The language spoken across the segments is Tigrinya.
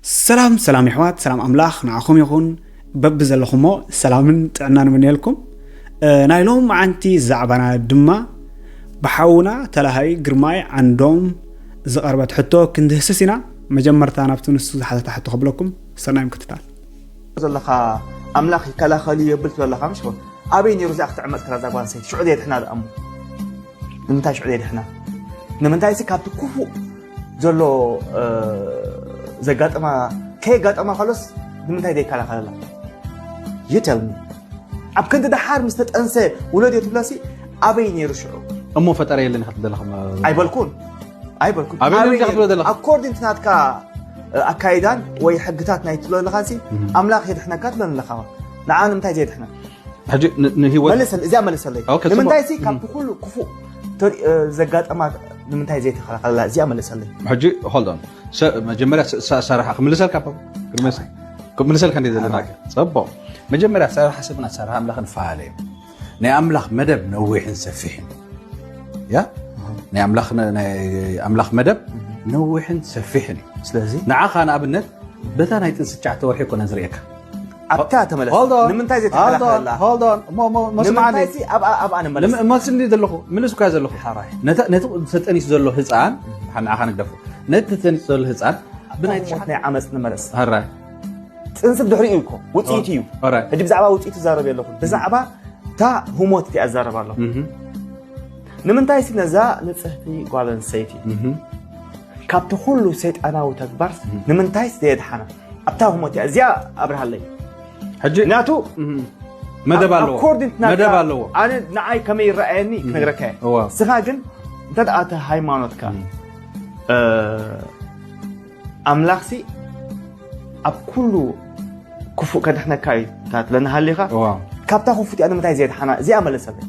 ሰላም ሰላም የሕዋት፣ ሰላም ኣምላኽ ንዓኹም ይኹን። በብዘለኹሞ ሰላምን ጥዕናን እምነየልኩም። እ፣ ናይ ሎም መዓንቲ ዛዕባና ድማ ብሓውና ተላሃይ ግርማይ ዓንዶም ዝቐርበት ሕቶ ክንድህስስ ኢና። መጀመርታ ናብቲ ንሱ ዝሓተታ ሕቶ ከብለኩም፣ ሰናይ ምክትታል። ዘለኻ ኣምላኽ ይከላኸል እዩ የብል ትብለኻ፣ ምሽ ኮን? ኣበይ ነይሩ እዚኣ ክትዕመጽ ከላ እዛ ጓል ኣንስተይቲ? ሽዑ ዘየድሕና ደኣ እሞ። ንምንታይ ሽዑ ዘየድሕና? ንምንታይ ሲ ካብቲ ክፉእ ዘሎ፣ እ፣ ዘጋጠማ፣ ከየጋጠማ ከሎስ ንምንታይ ዘይከላኸለላ? You tell me። ኣብ ክንዲ ደሓር ምስ ተጠንሰ ውለድ እዮ ትብላሲ ኣበይ ነይሩ ሽዑ? እሞ ፈጠረ የለን ኢኻ ትብል ዘለኻ፣ ማ-፣ ኣይበልኩን። ኣይበልኩን። ኣበይ ኣበይ ነይሩ ነይሩ? ትብሎ ዘለኻ? According to ናትካ፣ እ፣ ኣካይዳን ወይ ሕግታት ናይ ትብሎ ዘለኻሲ እም። ኣምላኽ የድሕነካ ትብለኒ ኣለኻ። ንዓ ንምንታይ ዘየድሕና? ሕጂ ን-፣ ንህይወት መልሰል-፣ እዚኣ መልሰለይ። ኦኬ፣ ንምንታይ ጽቡቅ። ሲ ካብቲ እም። ኩሉ ክፉእ ተሪ-፣ እ፣ ዘጋጠማ ንምንታይ ዘይተኸላኸለላ? እዚኣ መልሰለይ። ሕጂ hold on። ሰ-፣ መጀመርያ ሰ-፣ ሰ-፣ ኣሰራርሓ ክምልሰልካ እኮ። ክምልሰ-፣ ክምልሰልካ እንደ ዘለና ኣራይ። ጽቡቅ። መጀመርያ ኣሰራርሓ ሰብን ኣሰራርሓ ኣምላኽን ፈላለ እዩ። ናይ ኣምላኽ መደብ ነዊሕን ሰፊሕን። ያ? ናይ ኣምላኽ ነ-፣ ናይ ኣምላኽ መደብ እም። ነዊሕን ሰፊሕን እዩ። ስለዚ ንዓኻ ንኣብነት በታ ናይ ጥንሲ ትሽዓተ ወርሒ እኮ ነዝርእየካ። ኣብታ ተመለስ። Hold on. ንምንታይ Hold on. ዘይተኸላኸለላ? Hold on. እሞ፣ እሞ፣ እሞ ስምዓኒ። ንምንታይ ሲ ኣብኣ፣ ኣብኣ ንመለስ? ልም-፣ እሞ ስኒ ዘለኹ፣ ምልስ እኳ ዘለኹ። ሓራይ። ነታ-፣ ነቲ ተጠኒሱ ዘሎ ህፃን፣ ሓ-፣ ንዓኻ ንግደፎ። ነቲ ተጠኒሱ ዘሎ ህፃን፣ ብናይ ሞት ትሽዓተ ናይ ዓመፅ ንመለስ። ሓራይ። ጥንሲ ብድሕሪኡ እዩ እኮ፣ ውፅኢቱ እዩ። ሓራይ። ሕጂ ብዛዕባ ውፅኢቱ ትዛረብ የለኹን። ብዛዕባ እታ ህሞት እቲኣ እዛረብ ኣለኹ። እህ። ንምንታይ ሲ ነዛ ንጽህቲ ጓል ኣንስተይቲ እህ። ካብቲ ኩሉ ሰይጣናዊ ተግባር እህ። ንምንታይ ሲ ዘየድሓና? ኣብታ ህሞት እያ። እዚኣ ኣብርሃለይ። ሕጂ ምክንያቱ እህ። መደብ ኣብ-፣ ኣለዎ። According to ናትካ መደብ ኣለዎ። ኣነ ንዓይ ከመይ ይረኣየኒ እህ። ክነግረካ እየ። እዋ። ንስኻ ግን እንተ ደኣ እቲ ሃይማኖትካ እህ። እ፣ ኣምላኽሲ ኣብ ኩሉ ክፉእ ከድሕነካ እዩ እንታ ትብለኒ ሃሊኻ፣ እዋ። ካብታ ክፉት እያ ንምንታይ ዘየድሓና? እዚኣ መለሰለይ።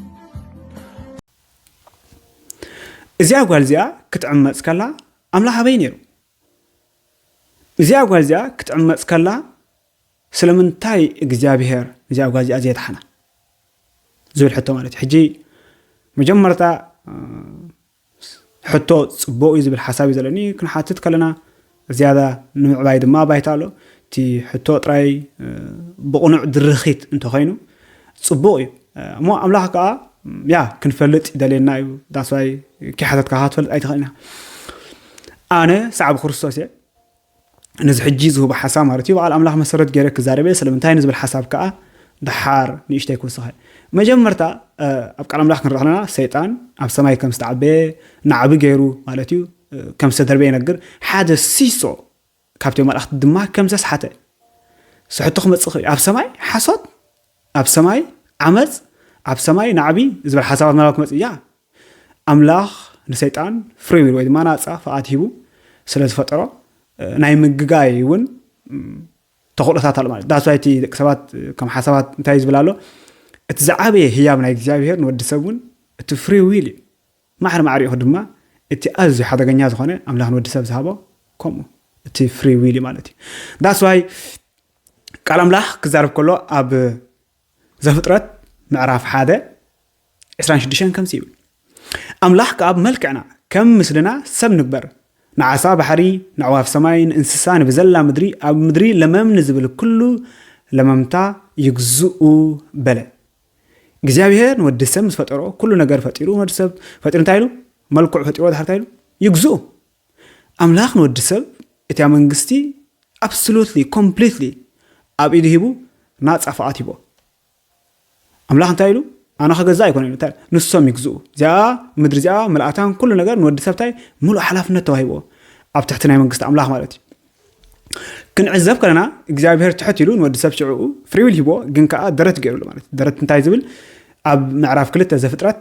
እዚኣ ጓል እዚኣ ክትዕመጽ ከላ ኣምላኽ ኣበይ ነይሩ? እዚኣ ጓል እዚኣ ክትዕመጽ ከላ ስለምንታይ እግዚኣብሄር እዚኣ ጓል እዚኣ ዘየድሓና? ዝብል ሕቶ ማለት እዩ። ሕጂ መጀመርታ፣ እ፣ ሕቶ ጽቡቕ እዩ ዝብል ሓሳብ እዩ ዘለኒ። ክንሓትት ከለና ዝያዳ ንምዕባይ ድማ ባይታ ኣሎ። እቲ ሕቶ ጥራይ፣ እ፣ ብቕኑዕ ድርኺት እንተኾይኑ ጽቡቕ እዩ። እ፣ እሞ ኣምላኽ ከኣ፣ ያ፣ ክንፈልጥ ይደልየና እዩ። ዳስዋይ ከይሓተትካ ክትፈልጥ ኣይትኽእልን ኢኻ። ኣነ ሰዓቢ ክርስቶስ እየ። ነዚ ሕጂ ዝህቦ ሓሳብ ማለት እዩ፣ ብቓል ኣምላኽ መሰረት ገይረ ክዛረብ እየ። ስለምንታይ ንዝብል ሓሳብ ከኣ ደሓር ንእሽተይ ክውስኸ። መጀመርታ፣ እ፣ ኣብ ቃል ኣምላኽ ክንርኢ ከለና፣ ሰይጣን ኣብ ሰማይ ከም ዝተዓበየ፣ ናዕቢ ገይሩ ማለት እዩ፣ እ፣ ከም ዝተደርበየ ይነግር። ሓደ ሲሶ ካብቶም መላእኽቲ ድማ ከም ዘስሓተ። እዚ ሕቶ ክመጽእ ይኽእል እዩ። ኣብ ሰማይ ሓሶት፣ ኣብ ሰማይ ዓመጽ፣ ኣብ ሰማይ ናዕቢ ዝብል ሓሳባት ምናልባት ክመጽእ፣ ያ፣ ኣምላኽ ንሰይጣን ፍሪ ዊል ወይ ድማ ናጻ ፍቓድ ሂቡ ስለ ዝፈጠሮ፣ እ፣ ናይ ምግጋይ እውን፣ እም፣ ተኽእሎታት ኣሎ ማለት እዩ። ዳስ ዋይ እቲ ደቂ ሰባት፣ እ፣ ከም ሓሳባት እንታይ ዝብል ኣሎ? እቲ ዝዓበየ ህያብ ናይ እግዚኣብሄር ንወዲ ሰብ እውን እቲ ፍሪ ዊል እዩ። ማዕረ ማዕሪኡ ድማ እቲ ኣዝዩ ሓደገኛ ዝኾነ ኣምላኽ ንወዲ ሰብ ዝሃቦ ከምኡ እቲ ፍሪ ዊል እዩ ማለት እዩ። ዳስ ዋይ ቃል ኣምላኽ ክዛረብ ከሎ ኣብ ዘፍጥረት ምዕራፍ ሓደ ዕስራን ሽዱሽተን ከምዚ ይብል፣ ኣምላኽ ከኣ ብመልክዕና ከም ምስልና ሰብ ንግበር፣ ንዓሳ ባሕሪ፣ ንኣዕዋፍ ሰማይ፣ ንእንስሳ፣ ንብዘላ ምድሪ፣ ኣብ ምድሪ ለመም ንዝብል ኩሉ ለመምታ ይግዝኡ በለ። እግዚኣብሔር ንወዲ ሰብ ምስ ፈጠሮ፣ ኩሉ ነገር ፈጢሩ፣ ንወዲ ሰብ ፈጢሩ እንታይ ኢሉ? መልክዑ ፈጢርዎ፣ ድሓር እንታይ ኢሉ? ይግዝኡ። ኣምላኽ ንወዲ ሰብ እቲያ መንግስቲ ኣብሶሉትሊ፣ ኮምፕሊትሊ ኣብ ኢዱ ሂቡ ናጻ ፍቓድ ሂቦ። ኣምላኽ እንታይ ኢሉ? ኣነ ክገዝእ ኣይኮነን ኢሉ። እንታይ? ንሶም ይግዝኡ። እዚኣ ምድሪ እዚኣ፣ መልኣታን ኩሉ ነገር ንወዲ ሰብ እንታይ? ምሉእ ሓላፍነት ተዋሂብዎ። ኣብ ትሕቲ ናይ መንግስቲ ኣምላኽ ማለት እዩ። ክንዕዘብ ከለና እግዚኣብሔር ትሕት ኢሉ ንወዲ ሰብ ሽዕኡ ፍሪ ዊል ሂቦ፣ ግን ከኣ ደረት ገይሩሉ ማለት እዩ። ደረት እንታይ ዝብል? ኣብ ምዕራፍ ክልተ ዘፍጥረት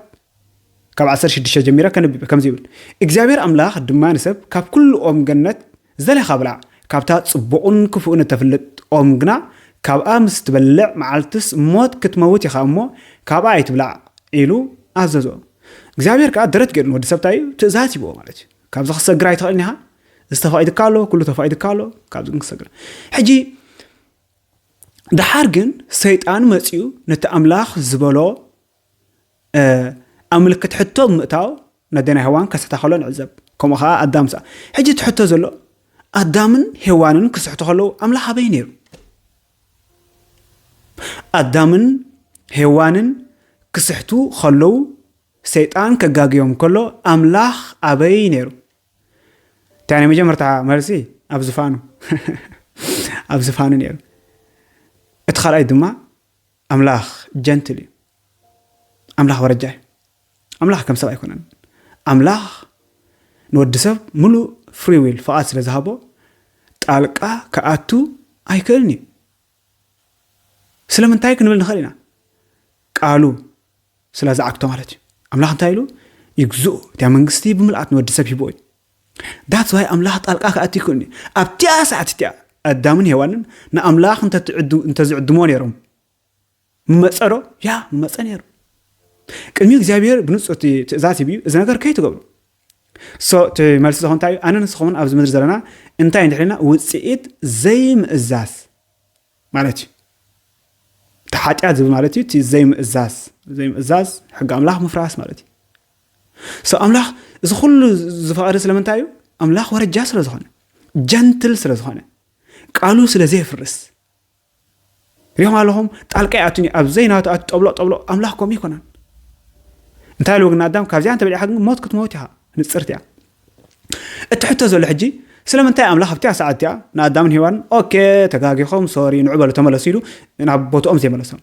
ካብ ዓሰርተ ሽዱሽተ ጀሚረ ከንብብ ከምዚ ይብል፣ እግዚኣብሔር ኣምላኽ ድማ ንሰብ ካብ ኩሉ ኦም ገነት ዝደለኻ ብላዕ፣ ካብታ ጽቡቕን ክፉእን እተፍልጥ ኦም ግና ካብኣ ምስ ትበልዕ መዓልትስ ሞት ክትመውት ኢኻ እሞ ካብኣ ኣይትብላዕ ኢሉ ኣዘዞ። እግዚኣብሔር ከኣ ደረት ገይሩ ንወዲ ሰብ እንታይ እዩ? ትእዛዝ ሂብዎ ማለት እዩ። ካብዚ ክትሰግር ኣይትኽእልን ኢኻ። እዚ ተፈቒድካ ኣሎ፣ ኩሉ ተፈቒድካ ኣሎ፣ ካብዚ ግን ክትሰግር። ሕጂ ደሓር ግን ሰይጣን መጺኡ ነቲ ኣምላኽ ዝበሎ፣ እ፣ ኣብ ምልክት ሕቶ ብምእታው ነደና ሄዋን ከስሕታ ከሎ ንዕዘብ። ከምኡ ኸዓ ኣዳም ሰ-፣ ሕጂ እቲ ሕቶ ዘሎ፣ ኣዳምን ሄዋንን ክስሕቱ ከለዉ ኣምላኽ ኣበይ ነይሩ? ኣዳምን ሄዋንን ክስሕቱ ከለዉ፣ ሰይጣን ከጋግዮም ከሎ ኣምላኽ ኣበይ ነይሩ? እንታይ ናይ መጀመርታ መልሲ? ኣብ ዝፋኑ ኣብ ዝፋኑ ነይሩ። እቲ ካልኣይ ድማ ኣምላኽ ጀንትል እዩ። ኣምላኽ ወረጃ እዩ። ኣምላኽ ከም ሰብ ኣይኮነን። ኣምላኽ ንወዲ ሰብ ሙሉእ ፍሪ ዊል ፍቓድ ስለ ዝሃቦ ጣልቃ ክኣቱ ኣይክእልን እዩ። ስለምንታይ ክንብል ንኽእል ኢና? ቃሉ ስለ ዝዓግቶ ማለት እዩ። ኣምላኽ እንታይ ኢሉ? ይግዝኡ፣ እቲያ መንግስቲ ብምልኣት ንወዲ ሰብ ሂቦ እዩ። ዳትስ ዋይ ኣምላኽ ጣልቃ ክኣቲ ይክእልኒ ኣብቲያ ሰዓት እቲያ ኣዳምን ሄዋንን ንኣምላኽ እንተትዕዱ- እንተዝዕድሞ ነይሮም ምመፀ ዶ? ያ ምመፀ ነይሩ። ቅድሚ እግዚኣብሔር ብንጹር እቲ ትእዛዝ ሂብዩ እዚ ነገር ከይትገብሩ። So እቲ መልሲ ዝኾን እንታይ እዩ? ኣነ ንስኹምን ኣብዚ ምድሪ ዘለና እንታይ እንድሕር ኢልና ውፅኢት ዘይምእዛዝ ማለት እዩ። እቲ ሓጢኣት ዝብል ማለት እዩ እቲ ዘይምእዛዝ። ዘይምእዛዝ ሕጊ ኣምላኽ ምፍራስ ማለት እዩ። So ኣምላኽ እዚ ኩሉ ዝፈቐደ ስለምንታይ እዩ? ኣምላኽ ወረጃ ስለ ዝኾነ፣ ጀንትል ስለ ዝኾነ፣ ቃሉ ስለ ዘየፍርስ። ሪኹም ኣለኹም? ጣልቃ ይኣቱን እዩ ኣብ ዘይናቱ ኣቱ ጠብሎ ጠብሎ። ኣምላኽ ከምኡ ይኮናን። እንታይ ኢልዎ ግን ኣዳም? ካብዚኣ እንተበሊዕካ ግን ሞት ክትመውት ኢኻ። ንፅርቲ እያ። እቲ ሕቶ ዘሎ ሕጂ ስለምንታይ ኣምላኽ ኣብቲያ ሰዓት እቲኣ ንኣዳምን ሄዋን ኦኬ ተጋጊኹም ሶሪ ንዑ በሉ ተመለሱ ኢሉ ናብ ቦትኦም ዘይመለሶም?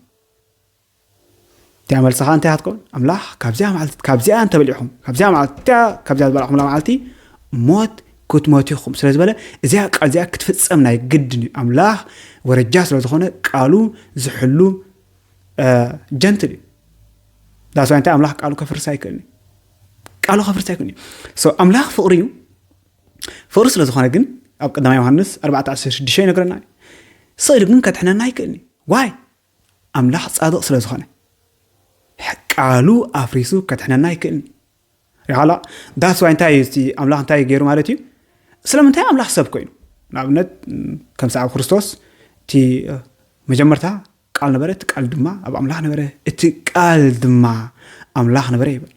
እቲያ መልስኻ እንታይ ሃትከውን? ኣምላኽ ካብዚኣ ማለት ካብዚኣ እንተበሊዕኹም ካብዚኣ ማለት እቲያ ካብዚኣ ዝበላዕኹምላ መዓልቲ ሞት ክትሞቱ ኢኹም ስለ ዝበለ እዚኣ ቃል እዚኣ ክትፍጸም ናይ ግድን እዩ። ኣምላኽ ወረጃ ስለ ዝኾነ ቃሉ ዝሕሉ ጀንትል እዩ። ዳስዋ እንታይ ኣምላኽ ቃሉ ከፍርስ ኣይክእልን እዩ። ቃሉ ከፍርስ ኣይክእልን እዩ። So ኣምላኽ ፍቕሪ እዩ። ፍቕሪ ስለ ዝኾነ ግን ኣብ ቀዳማይ ዮሃንስ ኣርባዕተ ዓሰርተ ሽዱሽተ ይነግረና እዩ። ስቕ ኢሉ ግን ከድሕነና ኣይክእልን እዩ። ዋይ ኣምላኽ ጻድቕ ስለ ዝኾነ ቃሉ ኣፍሪሱ ከድሕነና ኣይክእልን እዩ። ሪኻላ ዳስ ዋይ እንታይ እዩ እቲ ኣምላኽ እንታይ ገይሩ ማለት እዩ? ስለምንታይ ኣምላኽ ሰብ ኮይኑ? ንኣብነት ከም ሰዓብ ክርስቶስ እቲ መጀመርታ ቃል ነበረ፣ እቲ ቃል ድማ ኣብ ኣምላኽ ነበረ፣ እቲ ቃል ድማ ኣምላኽ ነበረ ይብል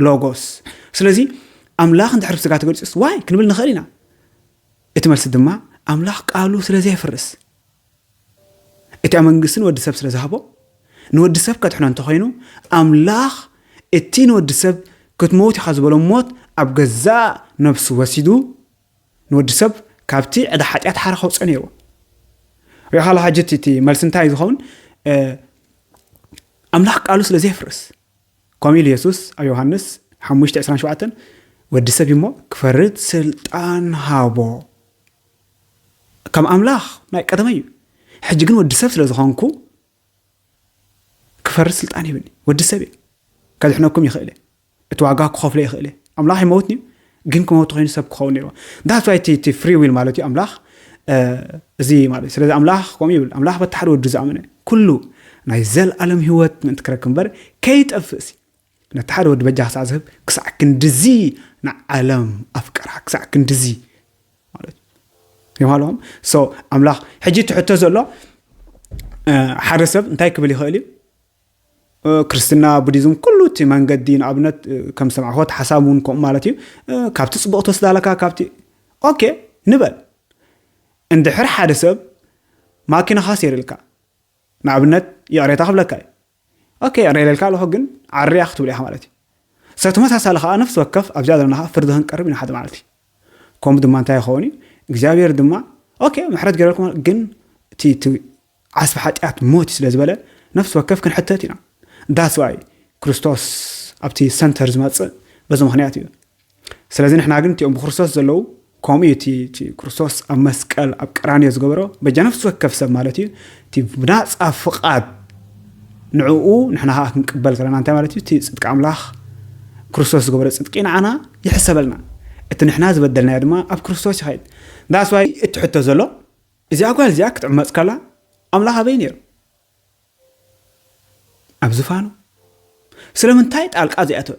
ሎጎስ። ስለዚ ኣምላኽ እንድሕር ብስጋ ተገሊጹስ ዋይ ክንብል ንኽእል ኢና። እቲ መልሲ ድማ ኣምላኽ ቃሉ ስለ ዘየፍርስ እቲኣ መንግስቲ ንወዲ ሰብ ስለ ዝሃቦ ንወዲ ሰብ ከድሕኖ እንተኾይኑ ኣምላኽ እቲ ንወዲ ሰብ ክትመውት ኢኻ ዝበሎ ሞት ኣብ ገዛእ ነብሱ ወሲዱ ንወዲ ሰብ ካብቲ ዕዳ ሓጢኣት ሓራ ከውፅኦ ነይርዎ። ሪኢኻ ኣለኻ ሕጂ እቲ እቲ መልሲ እንታይ እዩ ዝኸውን? ኣምላኽ ቃሉ ስለ ዘየፍርስ ከምኡ ኢሉ የሱስ ኣብ ዮሃንስ ሓሙሽተ ዕስራን ሸውዓተን ወዲ ሰብ እሞ ክፈርድ ስልጣን ሃቦ። ከም ኣምላኽ ናይ ቀደመ እዩ። ሕጂ ግን ወዲ ሰብ ስለ ዝኾንኩ ክፈርድ ስልጣን ይብኒ። ወዲ ሰብ እየ ከድሕነኩም ይኽእል እየ። እቲ ዋጋ ክኸፍሎ ይኽእል እየ። ኣምላኽ ይመውት እዩ ግን ክመውት ኮይኑ ሰብ ክኸውን ነይርዎ። ዳስ ዋይ እቲ ፍሪ ዊል ማለት እዩ ኣምላኽ እዚ ማለት ስለዚ ኣምላኽ ከምኡ ይብል ኣምላኽ በቲ ሓደ ወዱ ዝኣመነ ኩሉ ናይ ዘለኣለም ህይወት ምእንቲ ክረክብ እምበር ከይጠፍእ ሲ ነቲ ሓደ ወዲ በጃ ክሳዕ ዝህብ ክሳዕ ክንድዚ ንዓለም ኣፍቀራ ክሳዕ ክንድዚ ማለት እዩ ኣለኹም። So ኣምላኽ ሕጂ እቲ ሕቶ ዘሎ ሓደ ሰብ እንታይ ክብል ይኽእል እዩ? ክርስትና ቡዲዝም ኩሉ እቲ መንገዲ ንኣብነት ከም ሰማዕኮ ተሓሳብ እውን ከምኡ ማለት እዩ። ካብቲ ፅቡቕ ተወስዳ ኣለካ ካብቲ ኦኬ ንበል። እንድሕር ሓደ ሰብ ማኪናኻ ሰይርልካ ንኣብነት ይቕሬታ ክብለካ እዩ። ኦኬ ይቕሬ ኢለልካ ኣለኹ ግን ዓርያ ክትብል ኢኻ ማለት እዩ። ሰብ ተመሳሳሊ ከዓ ነፍሲ ወከፍ ኣብዚኣ ዘለና ከዓ ፍርዲ ክንቀርብ ኢና ሓደ መዓልቲ። ከምኡ ድማ እንታይ ይኸውን እዩ? እግዚኣብሔር ድማ ኦኬ ምሕረት ገይረልኩም ግን እቲ ዓስቢ ሓጢኣት ሞት እዩ ስለ ዝበለ ነፍሲ ወከፍ ክንሕተት ኢና። ዳስ ዋይ ክርስቶስ ኣብቲ ሰንተር ዝመፅእ በዚ ምክንያት እዩ። ስለዚ ንሕና ግን እቲኦም ብክርስቶስ ዘለዉ ከምኡ እዩ እቲ ክርስቶስ ኣብ መስቀል ኣብ ቀራንዮ ዝገበሮ በጃ ነፍሲ ወከፍ ሰብ ማለት እዩ እቲ ብናፃ ፍቓድ ንዕኡ ንሕና ከዓ ክንቅበል ከለና እንታይ ማለት እዩ እቲ ፅድቂ ኣምላኽ ክርስቶስ ዝገበሮ ፅድቂ ንዓና ይሕሰበልና። እቲ ንሕና ዝበደልናዮ ድማ ኣብ ክርስቶስ ይኸይድ። ዳስ ዋይ እቲ ሕቶ ዘሎ እዚኣ ጓል እዚኣ ክትዕመፅ ከላ ኣምላኽ ኣበይ ነይሩ? ኣብ ዝፋኑ። ስለምንታይ ጣልቃ ዘይኣተወ?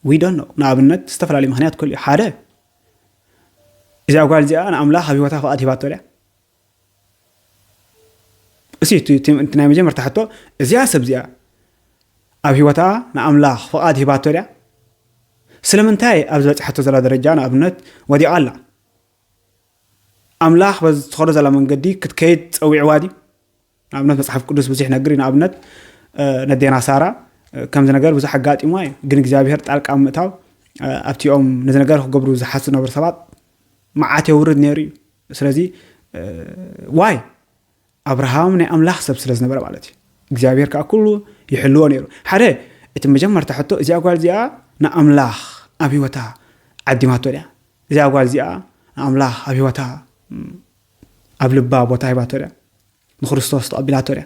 We don't know። ንኣብነት ዝተፈላለዩ ምክንያት ክህሉ እዩ። ሓደ እዚኣ ጓል እዚኣ ንኣምላኽ ኣብ ህይወታ ፍቓድ ሂባቶ ድያ? እሲ እቲ ናይ መጀመርታ ሕቶ እዚኣ ሰብ እዚኣ ኣብ ህይወታ ንኣምላኽ ፍቓድ ሂባቶ ድያ? ስለምንታይ ኣብ ዝበፅሓቶ ዘላ ደረጃ ንኣብነት ወዲቓ ኣላ? ኣምላኽ በዚ ትኸዶ ዘላ መንገዲ ክትከይድ ጸዊዕዋ ድዩ? ንኣብነት መጽሓፍ ቅዱስ ብዙሕ ይነግር እዩ። ንኣብነት ነዴና ሳራ ከምዚ ነገር ብዙሕ ኣጋጢምዋ እዩ፣ ግን እግዚኣብሔር ጣልቃ ምእታው ኣብቲኦም ነዚ ነገር ክገብሩ ዝሓስብ ነበሩ ሰባት መዓት የውርድ ነይሩ እዩ። ስለዚ ዋይ ኣብርሃም ናይ ኣምላኽ ሰብ ስለ ዝነበረ ማለት እዩ፣ እግዚኣብሔር ከዓ ኩሉ ይሕልዎ ነይሩ። ሓደ እቲ መጀመርታ ሕቶ፣ እዚኣ ጓል እዚኣ ንኣምላኽ ኣብ ህይወታ ዓዲማቶ ድያ? እዚኣ ጓል እዚኣ ንኣምላኽ ኣብ ህይወታ ኣብ ልባ ቦታ ሂባቶ ድያ? ንክርስቶስ ተቐቢላቶ ድያ?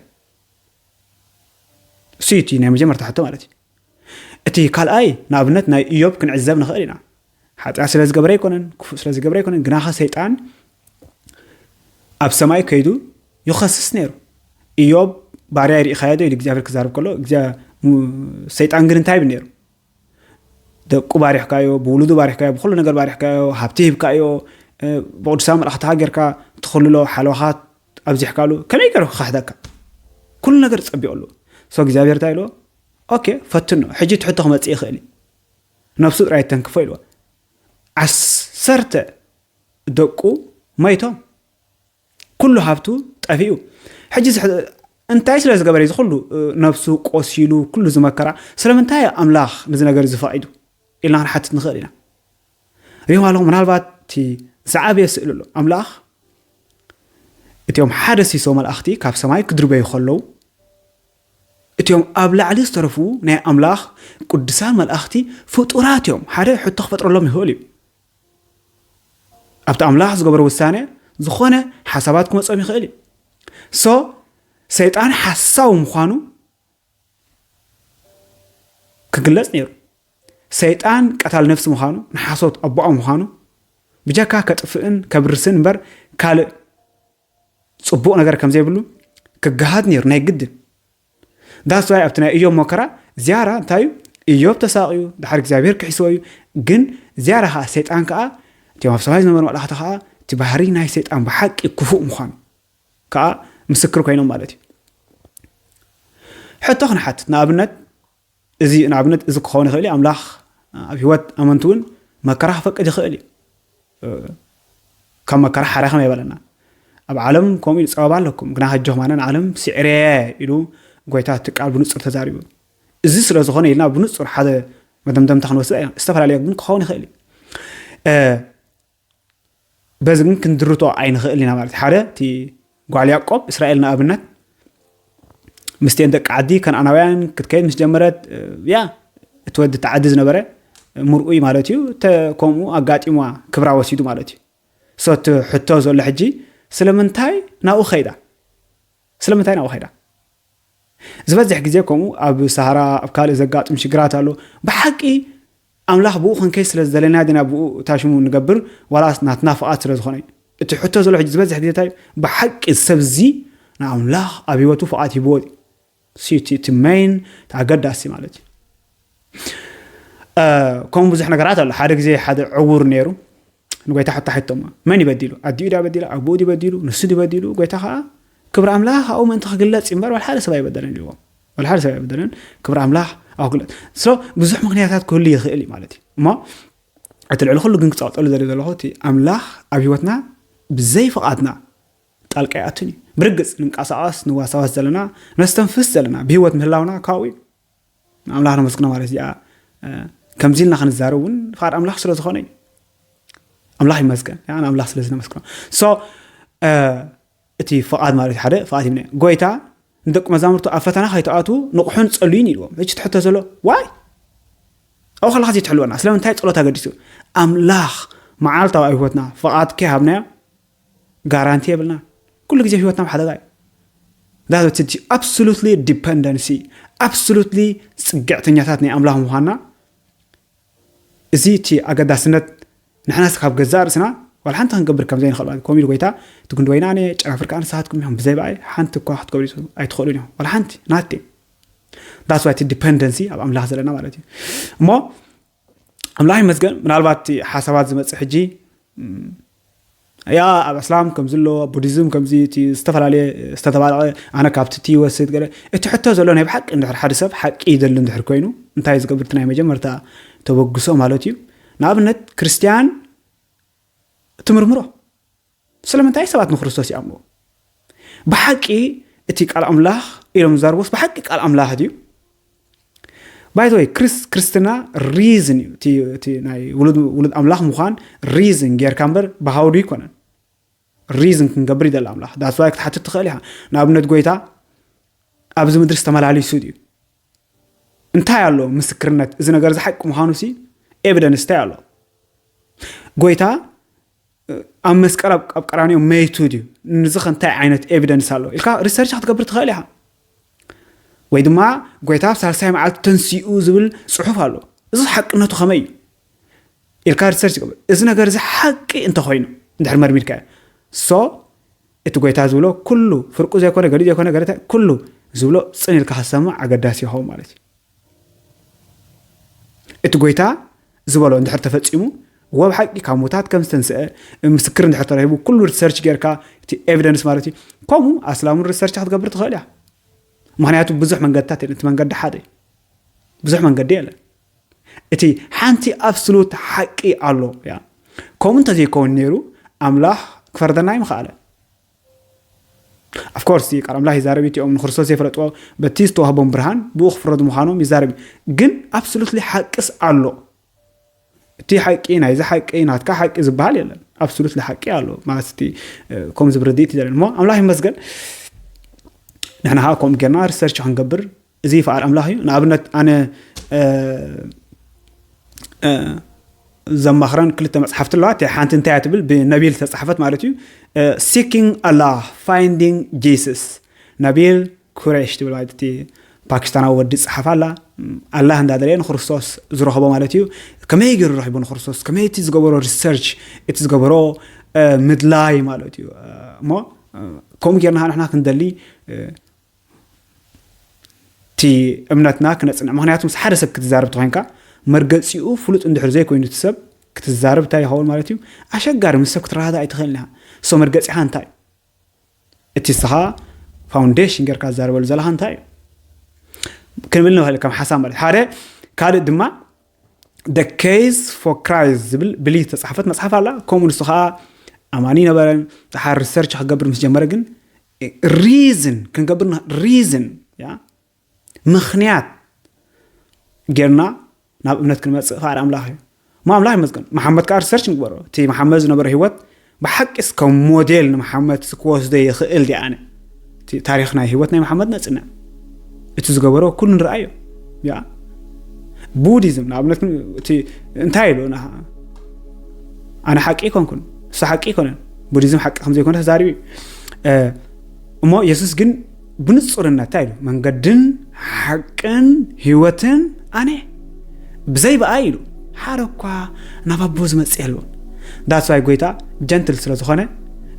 እሱ እቲ ናይ መጀመርታ ሕቶ ማለት እዩ። እቲ ካልኣይ ንኣብነት ናይ ኢዮብ ክንዕዘብ ንኽእል ኢና። ሓጢኣት ስለ ዝገብረ ኣይኮነን፣ ክፉእ ስለ ዝገብረ ኣይኮነን፣ ግናኸ ሰይጣን ኣብ ሰማይ ከይዱ ይኸስስ ነይሩ። ኢዮብ ባርያ ይርኢኻዮ ዶ ኢሉ እግዚኣብሔር ክዛረብ ከሎ፣ ሰይጣን ግን እንታይ ይብል ነይሩ? ደቁ ባሪሕካዮ፣ ብውሉዱ ባሪሕካዮ፣ ብኩሉ ነገር ባሪሕካዮ፣ ሃብቲ ሂብካዮ፣ ብቅዱሳን መላእኽትኻ ጌርካ ትኽልሎ፣ ሓለዋኻ ኣብዚሕካሉ፣ ከመይ ገይሩ ክኽሕደካ? ኩሉ ነገር ጸቢቑሉ። ሶ እግዚኣብሔር እንታይ ኢልዎ? ኦኬ፣ ፈትኖ፣ ሕጂ ትሕቶ ክመጽእ ይኽእል እዩ። ነብሱ ጥራይ ተንክፎ ኢልዎ። ዓሰርተ ደቁ መይቶም፣ ኩሉ ሃብቱ ጠፊኡ። ሕጂ እንታይ ስለ ዝገበረ እዚ ኩሉ ነብሱ ቆሲሉ ኩሉ ዝመከራ ስለምንታይ ኣምላኽ ነዚ ነገር ዝፈቒዱ ኢልና ክንሓትት ንኽእል ኢና። ሪኦም ኣለኹም ምናልባት እቲ ዝዓበየ ስእሊ ኣሎ። ኣምላኽ እቲኦም ሓደ ሲሶ መላእኽቲ ካብ ሰማይ ክድርበዩ ከለዉ እቲኦም ኣብ ላዕሊ ዝተረፉ ናይ ኣምላኽ ቅዱሳን መላእኽቲ ፍጡራት እዮም። ሓደ ሕቶ ክፈጥረሎም ይኽእል እዩ። ኣብቲ ኣምላኽ ዝገበሮ ውሳነ ዝኾነ ሓሳባት ክመጾም ይኽእል እዩ። ሶ ሰይጣን ሓሳዊ ምዃኑ ክግለጽ ነይሩ። ሰይጣን ቀታል ነፍሲ ምዃኑ፣ ንሓሶት ኣቦኣ ምዃኑ፣ ብጀካ ከጥፍእን ከብርስን እምበር ካልእ ጽቡቕ ነገር ከም ዘይብሉ ክገሃድ ነይሩ ናይ ግድን። ዳስ ዋይ ኣብቲ ናይ እዮብ መከራ ዝያራ እንታይ እዩ? እዮብ ተሳቕዩ ድሓር እግዚኣብሔር ክሒስዎ እዩ። ግን ዝያራ ከዓ ሰይጣን ከዓ እቲኦም ኣብ ሰማይ ዝነበሩ መላእኽቲ ከዓ እቲ ባህሪ ናይ ሰይጣን ብሓቂ ክፉእ ምዃኑ ከዓ ምስክር ኮይኖም ማለት እዩ። ሕቶ ክንሓትት ንኣብነት እዚ ንኣብነት እዚ ክኸውን ይኽእል እዩ። ኣምላኽ ኣብ ህይወት ኣመንቲ እውን መከራ ክፈቅድ ይኽእል እዩ። ካብ መከራ ሓራኸም ኣይበለና። ኣብ ዓለም ከምኡ ኢሉ ጸበባ ኣለኩም፣ ግና ኣጆኹም ኣነ ንዓለም ስዒረየ ኢሉ ጎይታ እቲ ቃል ብንጹር ተዛሪቡ። እዚ ስለ ዝኾነ ኢልና ብንጹር ሓደ መደምደምታ ክንወስድ ኣይኮን፣ ዝተፈላለየ ግን ክኸውን ይኽእል እዩ። በዚ ግን ክንድርቶ ኣይንኽእል ኢና ማለት ሓደ እቲ ጓል ያዕቆብ እስራኤል ንኣብነት ምስቲአን ደቂ ዓዲ ከነኣናውያን ክትከይድ ምስ ጀመረት ያ እቲ ወዲ እቲ ዓዲ ዝነበረ ምርኡይ ማለት እዩ ከምኡ ኣጋጢምዋ ክብራ ወሲዱ ማለት እዩ። ሶ እቲ ሕቶ ዘሎ ሕጂ ስለምንታይ ናብኡ ከይዳ? ስለምንታይ ናብኡ ከይዳ? ዝበዝሕ ግዜ ከምኡ ኣብ ሰሃራ ኣብ ካልእ ዘጋጥም ሽግራት ኣሎ። ብሓቂ ኣምላኽ ብኡ ክንከይ ስለ ዝደለና ድና ብኡ እታ ሽሙ ንገብር ዋላስ ናትና ፍቓድ ስለ ዝኾነ እዩ። እቲ ሕቶ ዘሎ ሕጂ ዝበዝሕ ግዜ እንታይ ብሓቂ ሰብዚ ንኣምላኽ ኣብ ህይወቱ ፍቓድ ሂብዎ እቲ መይን ኣገዳሲ ማለት እዩ። ከምኡ ብዙሕ ነገራት ኣሎ። ሓደ ግዜ ሓደ ዕውር ነይሩ ንጎይታ ሕቶ ሓቶሞ መን ይበዲሉ? ኣዲኡ ድያ በዲላ? ኣቦኡ ድዩ በዲሉ? ንሱ ድዩ በዲሉ? ጎይታ ከዓ ክብሪ ኣምላኽ ኣብኡ ምእንቲ ክግለጽ እዩ እምበር ዋላ ሓደ ሰብ ኣይበደለን ኢልዎም። ዋላ ሓደ ሰብ ኣይበደለን። ክብሪ ኣምላኽ ኣብኡ ክግለጽ ሶ ብዙሕ ምክንያታት ክህሉ ይኽእል እዩ ማለት እዩ። እሞ እቲ ልዕሊ ኩሉ ግን ክጸቕጠሉ ዘለ ዘለኹ እቲ ኣምላኽ ኣብ ህይወትና ብዘይ ፍቓድና ጣልቃ ይኣቱን እዩ። ብርግጽ ንንቀሳቐስ ንዋሳዋስ ዘለና ነስተንፍስ ዘለና ብህይወት ምህላውና ካብኡ እዩ። ንኣምላኽ ነመስግኖ ማለት እዚኣ ከምዚ ኢልና ክንዛረብ እውን ፍቓድ ኣምላኽ ስለ ዝኾነ እዩ። ኣምላኽ ይመስገን ንኣምላኽ ስለ ዝነመስግኖ ሶ እቲ ፍቓድ ማለት ሓደ ፍቓድ ይብነ ጎይታ ንደቂ መዛምርቱ ኣብ ፈተና ከይተኣቱ ንቑሑን ጸልዩን ኢልዎም። ሕጂ ትሕቶ ዘሎ ዋይ ኣብኡ ከለካ ዘይትሕልወና ስለምንታይ ጸሎት ኣገዲሱ ኣምላኽ መዓልታዊ ኣብ ህይወትና ፍቓድ ከይሃብናዮ ጋራንቲ የብልና። ኩሉ ግዜ ህይወትና ኣብ ሓደጋ እዩ። ዳት እቲ absolutely dependency absolutely ጽግዕተኛታት ናይ ኣምላኽ ምዃንና እዚ እቲ ኣገዳስነት ንሕናስ ካብ ገዛእ ርእስና ዋላ ሓንቲ ክንገብር ከም ዘይንኽእል ማለት ከምኡ ኢሉ ጎይታ እቲ ክንዲ ወይና ኣነ ጨናፍር ከዓ ንስኻትኩም ኢኹም ብዘይ በኣይ ሓንቲ እኳ ክትገብሩ ኣይትኽእሉን ኢኹም ዋላ ሓንቲ ናቴ that's why እቲ dependency ኣብ ኣምላኽ ዘለና ማለት እዩ እሞ ኣምላኽ ይመስገን ምናልባት እቲ ሓሳባት ዝመፅእ ሕጂ ያ ኣብ እስላም ከምዚ ኣሎ ኣብ ቡዲዝም ከምዚ እቲ ዝተፈላለየ ዝተተባለቐ ኣነ ካብቲ እቲ ይወስድ ገለ እቲ ሕቶ ዘሎ ናይ ብሓቂ እንድሕር ሓደ ሰብ ሓቂ ይደሊ እንድሕር ኮይኑ እንታይ ዝገብር እቲ ናይ መጀመርታ ተበግሶ ማለት እዩ ንኣብነት ክርስትያን ትምርምሮ ስለምንታይ ሰባት ንክርስቶስ ይኣምኑ? ብሓቂ እቲ ቃል ኣምላኽ ኢሎም ዝዛርቦስ ብሓቂ ቃል ኣምላኽ ድዩ? ባይዘወይ ክርስትና ሪዝን እዩ። እቲ ናይ ውሉድ ኣምላኽ ምዃን ሪዝን ጌርካ እምበር ብሃውዱ ይኮነን። ሪዝን ክንገብር ይደሊ ኣምላኽ። ዳስዋይ ክትሓትት ትኽእል ኢኻ። ንኣብነት ጎይታ ኣብዚ ምድሪ ዝተመላሊሱ ድዩ? እንታይ ኣሎ ምስክርነት እዚ ነገር እዚ ሓቂ ምዃኑ ሲ? ኤቪደንስ እንታይ ኣሎ? ጎይታ ኣብ መስቀል ኣብ ቀራንዮ መይቱ ድዩ? ንዚ እንታይ ዓይነት ኤቪደንስ ኣሎ ኢልካ ሪሰርች ክትገብር ትኽእል ኢኻ። ወይ ድማ ጎይታ ኣብ ሳልሳይ መዓልቲ ተንሲኡ ዝብል ጽሑፍ ኣሎ። እዚ ሓቅነቱ ከመይ እዩ ኢልካ ሪሰርች ገብር። እዚ ነገር እዚ ሓቂ እንተኾይኑ እንድሕር መርሚርካ፣ ሶ እቲ ጎይታ ዝብሎ ኩሉ ፍርቁ ዘይኮነ ገሊኡ ዘይኮነ ገለተ ኩሉ ዝብሎ ጽን ኢልካ ክትሰምዕ ኣገዳሲ ይኸውን ማለት እዩ። እቲ ጎይታ ዝበሎ እንድሕር ተፈጺሙ፣ ወብ ሓቂ ካብ ሙታት ከም ዝተንስአ ምስክር እንድሕር ተረሂቡ፣ ኩሉ ሪሰርች ጌርካ፣ እቲ ኤቪደንስ ማለት እዩ። ከምኡ ኣስላም እውን ሪሰርች ክትገብር ትኽእል እያ። ምኽንያቱ ብዙሕ መንገድታት የለን። እቲ መንገዲ ሓደ እዩ። ብዙሕ መንገዲ የለን። እቲ ሓንቲ ኣብስሉት ሓቂ ኣሎ እያ። ከምኡ እንተዘይከውን ነይሩ ኣምላኽ ክፈርደና ኣይምኽኣለን። ኣፍኮርስ ቃል ኣምላኽ ይዛረብ እዩ። እቲኦም ንክርስቶስ ዘይፈለጥዎ በቲ ዝተዋህቦም ብርሃን ብኡ ክፍረዱ ምዃኖም ይዛረብ እዩ። ግን ኣብስሉትሊ ሓቅስ ኣሎ። እቲ ሓቂ ናይዚ ሓቂ ናትካ ሓቂ ዝበሃል የለን። ኣብስሉትሊ ሓቂ ኣሎ ማለት እቲ ከምዚ ብርድኢት ይደለን እሞ ኣምላኽ ይመስገን። ንሕና ከዓ ከምኡ ጌርና ሪሰርች ክንገብር እዚ ፍቓድ ኣምላኽ እዩ። ንኣብነት ኣነ ዘማኽረን ክልተ መፅሓፍቲ ኣለዋ። እቲኣ ሓንቲ እንታይ እያ ትብል? ብነቢል ዝተፃሕፈት ማለት እዩ። Seeking Allah, Finding Jesus፣ ነቢል ኩሬሽ ትብል ማለት እቲ ፓኪስታናዊ ወዲ ዝፀሓፋ ኣላ። ኣላህ እንዳደለየ ንክርስቶስ ዝረኸቦ ማለት እዩ። ከመይ ገይሩ ረኺቡ ንክርስቶስ? ከመይ እቲ ዝገበሮ ሪሰርች፣ እቲ ዝገበሮ ምድላይ ማለት እዩ። እሞ ከምኡ ጌርና ንሕና ክንደሊ እቲ እምነትና ክነፅንዕ። ምክንያቱ ምስ ሓደ ሰብ ክትዛረብ ተኮይንካ መርገፂኡ ፍሉጥ እንድሕር ዘይኮይኑ እቲ ሰብ ክትዛረብ እንታይ ይኸውን ማለት እዩ? ኣሸጋሪ። ምስ ሰብ ክትረዳዳእ ኣይትኽእልን ኢኻ። ሶ መርገፂኻ እንታይ እዩ? እቲ ንስኻ ፋውንዴሽን ጌርካ ትዛረበሉ ዘለኻ እንታይ እዩ ክንብል ንኽእል ከም ሓሳብ ማለት ሓደ። ካልእ ድማ The Case for Christ ዝብል ብሊ ዝተፃሕፈት መፅሓፍ ኣላ። ከምኡ ንሱ ከዓ ኣማኒ ነበረ። ድሓር ሪሰርች ክገብር ምስ ጀመረ ግን ሪዝን ክንገብር ሪዝን ያ ምኽንያት ጌርና ናብ እምነት ክንመፅእ ፍቓድ ኣምላኽ እዩ። እሞ ኣምላኽ ይመስገን። መሓመድ ከዓ ሪሰርች ንግበሮ። እቲ መሓመድ ዝነበረ ህይወት ብሓቂስ ከም ሞዴል ንመሓመድ ክወስዶ ይኽእል ድየ ኣነ? እቲ ታሪኽ ናይ ህይወት ናይ መሓመድ ነፅንዕ። እቲ ዝገበሮ ኩሉ ንርኣዮ። ያ ቡዲዝም ንኣብነት ግን እቲ እንታይ ኢሉ ንዓ-፣ ኣነ ሓቂ ኣይኮንኩን፣ እሱ ሓቂ ኣይኮነን። ቡዲዝም ሓቂ ከም ዘይኮነ ተዛሪቡ እዩ። እ፣ እሞ የሱስ ግን ብንጹርነት እንታይ ኢሉ? መንገድን ሓቅን ህይወትን ኣነ፣ ብዘይ ብኣይ ኢሉ ሓደ እኳ ናብ ኣቦ ዝመጽእ የልቦን። ዳትስ ዋይ ጎይታ ጀንትል ስለ ዝኾነ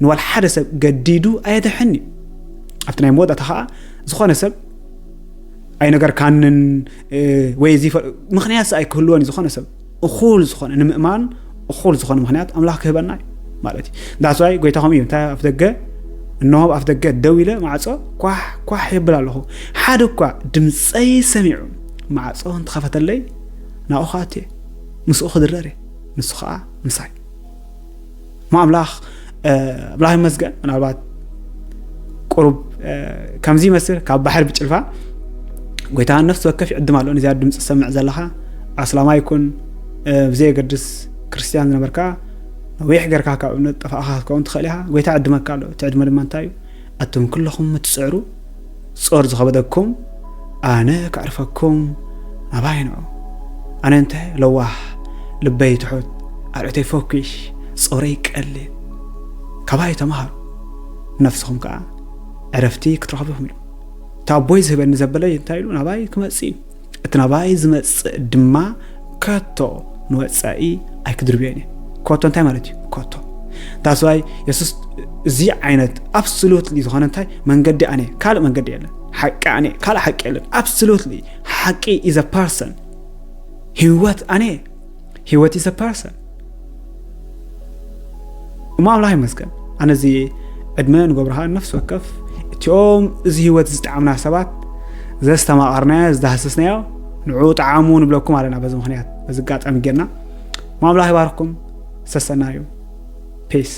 ንዋል ሓደ ሰብ ገዲዱ ኣየድሕን እዩ። ኣብቲ ናይ መወዳእታ ኸዓ ዝኾነ ሰብ ኣይነገርካንን፣ እ፣ ወይ እዚ ፈ-፣ ምኽንያት ኣይክህልዎን እዩ። ዝኾነ ሰብ እኹል ዝኾነ ንምእማን እኹል ዝኾነ ምኽንያት ኣምላኽ ክህበና እዩ ማለት እዩ። ዳትስ ዋይ ጎይታ ከምኡ እዩ። እንታይ ኣብ ደገ፣ እንሆ ኣብ ኣፍ ደገ ደው ኢለ ማዕጾ ኳሕ ኳሕ የብል ኣለኹ። ሓደ እኳ ድምፀይ ሰሚዑ ማዕጾ እንተኸፈተለይ ናብኡ ክኣቱ እየ። ምስኡ ክድረር እየ። ንሱ ኸዓ ምሳይ። እሞ ኣምላኽ፣ እ፣ ኣምላኽ ይመስገን። ምናልባት ቁሩብ፣ እ፣ ከምዚ ይመስል ካብ ባሕሪ ብጭልፋ። ጎይታ ነፍሲ ወከፍ ይዕድም ኣሎ። ነዚኣ ድምፂ ዝሰምዕ ዘለኻ ኣስላማይ ይኩን፣ እ፣ ብዘየገድስ ክርስትያን ዝነበርካ ነዊሕ ጌርካ ካብ እምነት ጠፋእኻ ክትከውን ትኽእል ኢኻ። ጎይታ ይዕድመካ ኣሎ። እቲ ዕድመ ድማ እንታይ እዩ? ኣቱም ኩለኹም እትጽዕሩ ጾር ዝኸበደኩም ኣነ ከዕርፈኩም ናባይ ንዑ። ኣነ እንተ ለዋህ፣ ልበይ ትሑት፣ ኣርዕተይ ፈኲሽ፣ ጾረይ ቀሊል። ካባይ ተማሃሩ፣ ነፍስኹም ከኣ ዕረፍቲ ክትረኽቡ ኢኹም ኢሉ። እቲ ኣቦይ ዝህበኒ ዘበለይ እንታይ ኢሉ ናባይ ክመጽእ እዩ። እቲ ናባይ ዝመጽእ ድማ ከቶ ንወጻኢ ኣይክድርብዮን እየ። ኮቶ እንታይ ማለት እዩ? ኮቶ። ዳትስ ዋይ የሱስ እዚ ዓይነት ኣብሶሉትሊ ዝኾነ እንታይ መንገዲ ኣነ፣ ካልእ መንገዲ የለን። ሓቂ ኣነ፣ ካልእ ሓቂ የለን። ኣብሶሉትሊ ሓቂ is a person። ህይወት ኣነ፣ ህይወት is a person። እሞ ኣምላኽ ይመስገን። ኣነ እዚ ዕድመ ንገብርኻ ነፍሲ ወከፍ እቲኦም እዚ ህይወት ዝጠዓምና ሰባት ዘስተማቐርናዮ፣ ዝዳህሰስናዮ ንዑ ጠዓሙ ንብለኩም ኣለና። በዚ ምኽንያት፣ በዚ ኣጋጣሚ ጌርና እሞ ኣምላኽ ይባርኽኩም። ሰሰናዩ። ፒስ።